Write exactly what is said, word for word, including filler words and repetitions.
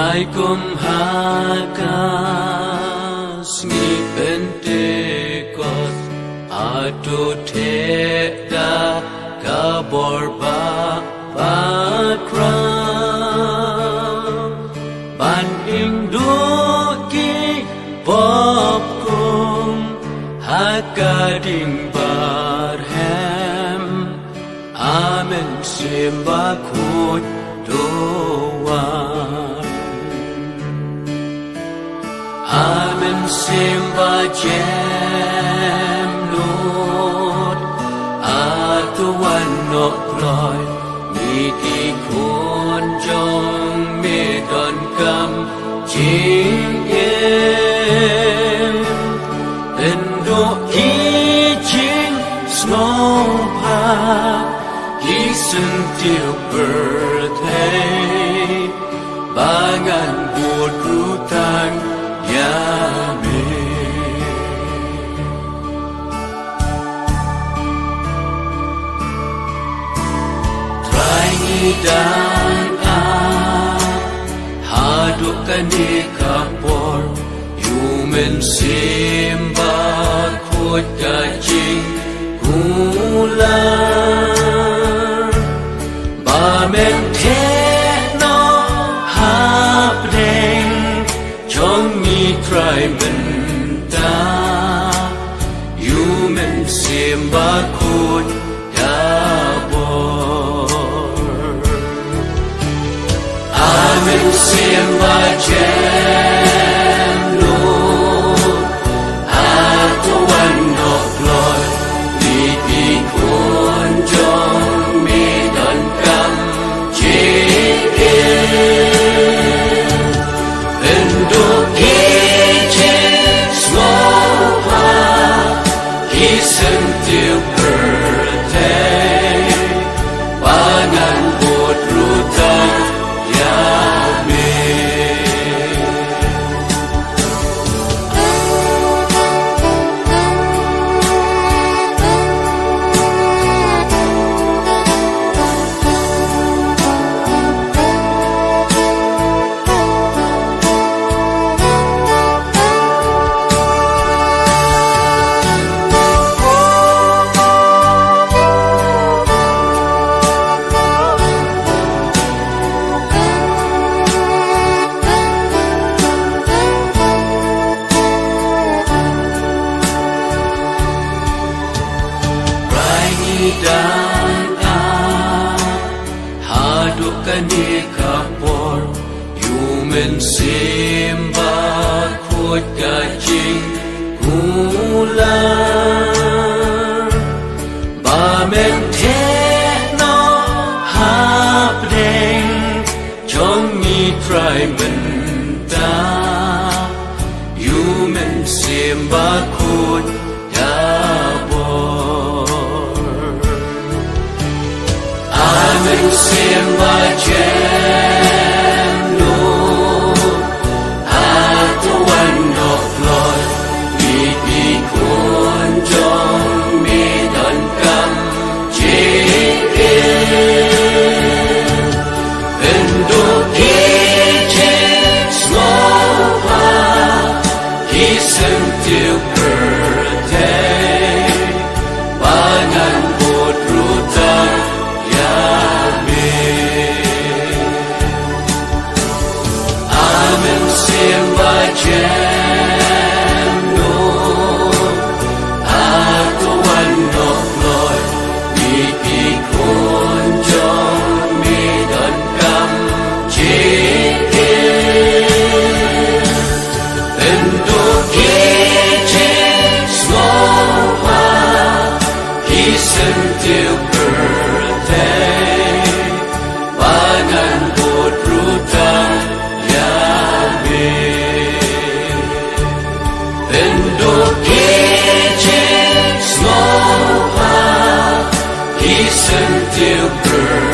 Ai kum ha ka sngi Pentekost, hato theh da ka bor ba bakra ban ing duh ki pop kum ha ka ding barhem. Amen, Siem Bakhuid to wan. Amen, Siem Bajem Lut, a to wan noh kloi, ngi ki khun jong me donkam jingim. Pynduh ki jingsngewbha, ki syntiew pyrthei, ba ngan bud ruh tang ïa me. Trai, ngi dang ap haduh kane ka por, ïa u Mynsiem Bakhuid ka jingkular ba men theh noh hapdeng jong ngi, Trai, mynta. Ïa u Mynsiem Bakhuid ka bor. Amen, Siem Bajem Lut, a to wan noh kloi, ngi ki khun jong me donkam jingim. Pynduh ki jingsngewbha, ki syntiew pyrthei, ba ngan bud ruh tang ïa me. Trai, ngi dang ap haduh kane ka por, ïa u Mynsiem Bakhuid ka jingkular ba men theh noh hapdeng jong ngi, Trai, mynta. Ïa u Mynsiem Bakhuid ka bor. Amen, Siem Bajem Lut, a to wan noh kloi, ngi ki khun jong me donkam jingim. Pynduh ki jingsngewbha, ki syntiew pyrthei, ba ngan bud ruh tang ïa me. Amen, Siem Bajem Lut, a to wan noh kloi, ngi ki khun jong me donkam jingim. Pynduh ki jingsngewbha, ki syntiew pyrthei, ba ngan bud ruh tang ïa me. Pynduh ki jingsngewbha, ki syntiew pyrthei,